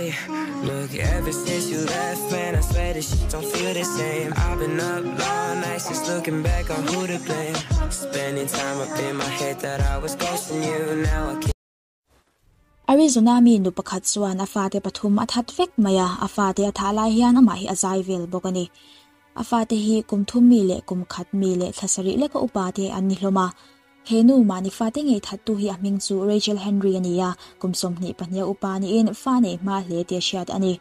Hey, look, ever since you left, man, I swear this shit don't feel the same. I've been up all night since looking back on who to blame. Spending time up in my head that I was ghosting you. Now I can't. Arizona mi nu pakhat chuan a fate pathum a that vek mai a, a fate a thah lai hian amah hi a zai vel bawk a ni. A fate hi kum thum mi leh kum khat mi leh thla sarih leka upa te an ni hlawm a. He nu mahni fate ngei thattu hi a hming chu Rachel Henry a ni a, kum 22 a upa niin fa nei hma hle tih a hriat a ni.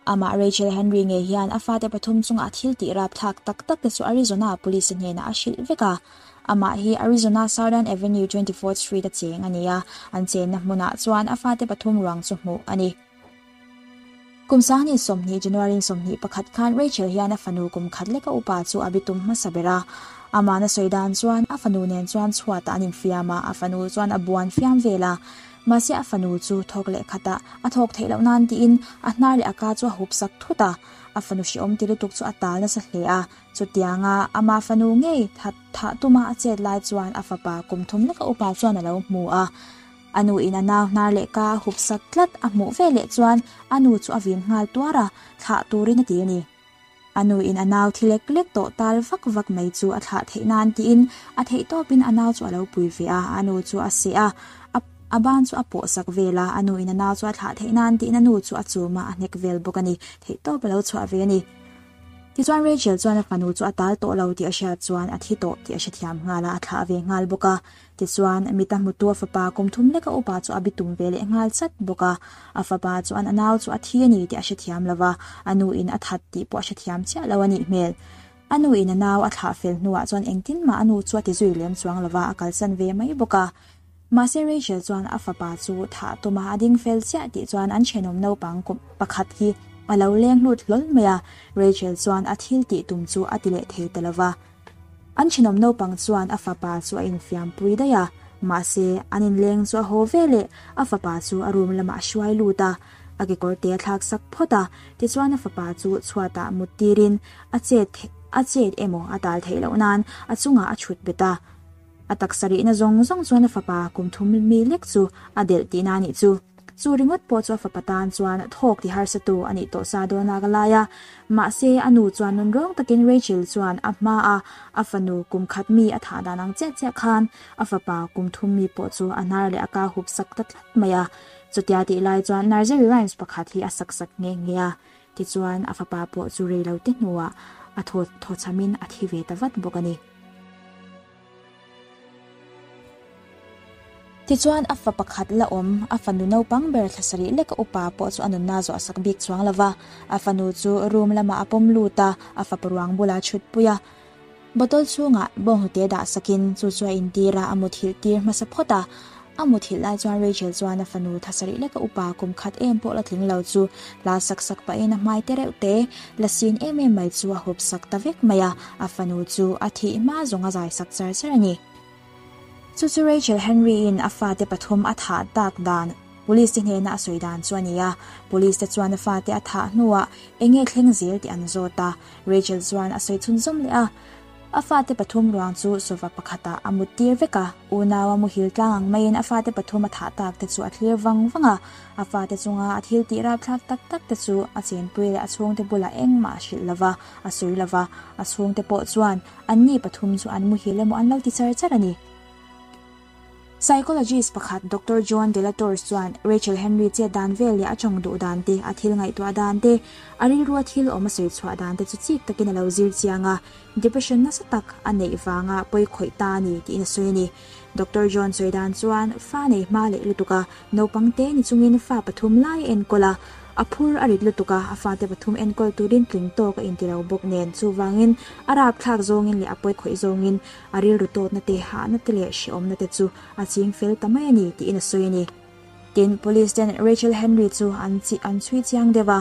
Amah Rachel Henry ngei hian a fate pathum chungah thil tih rapthlak tak tak te chu Arizona Police hnenah a hrilh vek a. Amah hi Arizona Southern Avenue 24th Street a cheng a ni a, an chenna hmunah chuan a fate pathum ruang chu hmuh a ni. Kum 2020 January 21 khan Rachel hian a fanu kum khat leka upa chu a bitum hmasa ber a. Amah na sawi dan chuan a fanu nen chuan chhuatah an infiam a, a fanu chuan a buan fiam vel a. Mahse a fanu chu thawk leh khatah a thawk theih loh nan tiin a hnar leh a ka chu a hup sak thut a. A fanu hrehawm ti lutuk chu a tal nasa hle a. Chutianga ama fanu ngei that thah tuma a chet lai chuan a fapa kum thum leka upa chuan a lo hmu a. A nu in a nau hnar leh ka a hup sak tlat a hmuh ve leh chuan a nu chu a vin nghal tuar a, thlah turin a ti a ni. A nu in a nau thi lek lek tawh tal vak vak mai chu a thlah theih nan tiin a theih tawpin a nau chu a lo pui ve a, a nu chu a seh a, a ban chu a pawh sak vel a, a nu in a nau chu a thlah theih nan tiin a nu chu a chum a, a hnek vel bawk a ni. Theih tawp a lo chhuah ve a ni. Tichuan Rachel chuan a fanu chu a tal tawh lo tih a hriat chuan a thi tawh tih a hrethiam nghal a, a thlah ve nghal bawk a. Tichuan, mita hmutu a fapa kum thum leka upa chu a bitum ve leh nghal chat bawk a. A fapa chuan a nau chu a thi a ni tih a hrethiam lo va, a nuin a that tih pawh a hrethiam chiah lo a nih hmel. A nuin a nau a thlah fel hnuah chuan engtin mah a nu chu a ti zui lem chuang lo va, a kalsan ve mai bawk a. Mahse Rachel chuan a fapa chu thah tuma a ding fel chiah tih chuan an thenawm naupang kum pakhat hi a lo leng hlut hlawl mai a, Rachel chuan a thil tih tum chu a ti leh thei ta lo va. An thenawm naupang chuan a fapa chu a infiampui daih a, mahse an inleng chu a haw ve leh a fapa chu a room lamah a hruai lut a, a kekawr te a thlak sak phawt a, tichuan a fapa chu chhuatah mut tirin a chet a chet emaw a tal theih loh nan a chungah a chhut bet a. A taksa rihna zawng zawng chuan a fapa kum thum mi lek chu a delh tihna a nih chu. Chu ringawt pawh chu a fapa tan chuan thawk ti harsa tu a nih tawh sa dawn a ka lai a. Mahse, a nu chuan nun rawng takin Rachel chuan a hma a a fanu kum khat mi a thah dan ang chiah chiah khan a fapa kum thum mi pawh chu a hnar leh a ka hup sak ta tlat mai a. Chutia tih lai chuan nursery rhymes pakhat hi a sak sak nghe nghe a. Tichuan, a fapa pawh chu rei lo te hnuah a thaw thawchhamin a thi ve ta vat bawk a ni. Tichuan, a fa pakhat la awm, a fanu naupang ber thla sarih leka upa pawh chu a nunna zawh a sak bik chuang lo va. A fanu chu room lamah a pawm lut a, a fapa ruang bulah a chhutpui a. Bottle chhungah bawnghnute dah sakin chu chu a intir a, a muthilh tir hmasa phawt a. A muthilh lai chuan Rachel chuan a fanu thla sarih leka upa kum khat em pawh la tling lo chu la sak sak pahin a hmai te reuh te la sin em em mai chu a hup sak ta vek mai a, a fanu chu a thih hma zawng a zai sak char char a ni. Chu chu Rachel Henry-in a fate pathum a thah tak dan Police te hnena a sawi dan chu a ni a, Police te chuan a fate a thah hnuah eng nge thleng zel tih an zawt a, Rachel chuan a sawi chhunzawm leh a. A fate pathum ruang chu sofa pakhatah a mut tir vek a, unau a muhil tlang ang maiin a fate pathum a thah tak te chu a thlir vang vang a, a fate chunga a thil tih rapthlak tak tak te chu a chenpui leh a chhungte bulah engmah a hrilh lo va, a sawi lo va, a chhungte pawh chuan anni pathum chu an muhil emaw an lo ti char char a ni. Psychologist pakhat Doctor John De La Torre chuan Rachel Henry chet dan vel leh a tawng duh dan te, a thil ngaihtuah dan te, a rilrua thil awm a sawi chhuah dan te chu chik takin a lo zir chiang a, depression nasa tak a neih vanga pawi khawih ta a ni tiin a sawi a ni. Doctor John sawi dan chuan fa nei hma leh lutuk a, naupang te ni chungin fa pathum lai a enkawl a, A phur a rit lutuk a, a fate pathum enkawl turin tling tawk a inti lo bawk nen, chuvangin a rapthlak zawngin leh a pawi khawih zawngin a rilru tawtna te, hahna te leh hrehawmna te chu a ching fel ta mai a ni tiin a sawi a ni. Tin, Police ten Rachel Henry chu an chi an chhui chiang deuh a,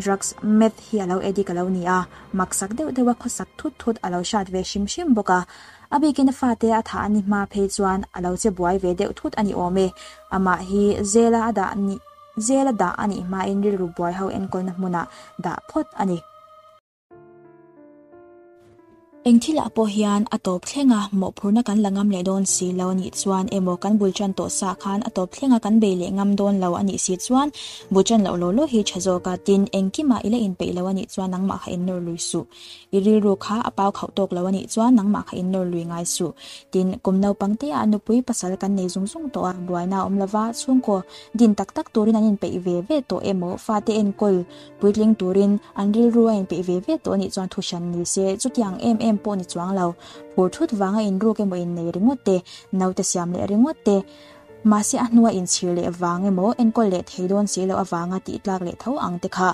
drugs, meth hi a lo addict a lo ni a, maksak deuh deuh a khawsak thut thut a lo hrat ve hrim hrim bawk a, a bikin a fate a thah a ni hma phei chuan a lo che buai ve deuh thut a ni awm e, amah hi zela a dah ni. Zela dah a nih hmain rilru buai ho enkawlna hmunah dah phawt a ni. Eng thilah pawh hian a tawp thlenga mawhphurhna kan la ngam leh dawn si lo a nih chuan emaw kan bul tan tawh sa khan a tawp thlenga kan bei leh ngam dawn lo a nih si chuan bul tan loh law law hi tha zawk a, tin engkimah i la inpeih lo a nih chuan nangmah kha innawr lui suh. I rilru kha a pau khauh tawk lo a nih chuan nangmah kha innawr lui ngai suh. Tin, kum naupang te ah nupui pasal kan nei zung zung tawh a, buaina a awm lova, chhungkaw din tak tak turin an inpeih ve ve tawh emaw fate enkawl Puitling turin an rilru a inpeih ve ve tawh a nih chuan thu hran ni se, chutiang em em pawh ni chuang lo. Phur thut vanga inruk emaw innei ringawt te, naute siam leh ringawt te, mahse a hnua inchhir leh vang emaw enkawl leh thei dawn si loh avanga tih tlak leh tho ang te kha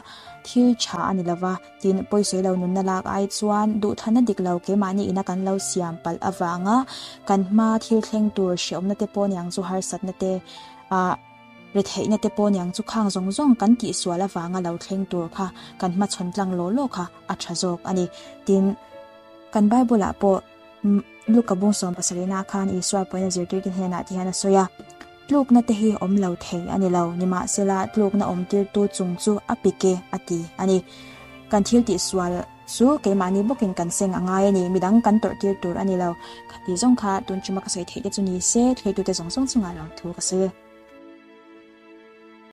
thil tha a ni lova, tin pawisawi lo nunna lak ai chuan duhthlanna dik lo keimahni ina kan lo siam palh avanga kan hma thil thleng tur hreawmna te pawh niang chu harsatna te ah Retheihna te pawh niang chu khang zawng zawng kan tihsual avanga lo thleng tur kha kan hmachhawn tlang law law kha a tha zawk a ni. Tin, kan Bible-ah pawh Luka bung 70 ah khan Isua pawhin a zirtirte hnenah ti hian a sawi a, Tlukna te hi awm lo thei a ni lo, nimahsela tlukna awm tirtu chung chu a pik e a ti a ni. Kan thil tihsual chu keimahni bawkin kan seng a ngai a ni, midang kan tawrh tir tur a ni lo. Khati zawng kha tun ṭuma ka sawi theih te chu ni se, thleitute zawng zawng chungah lo thu ka sawi e.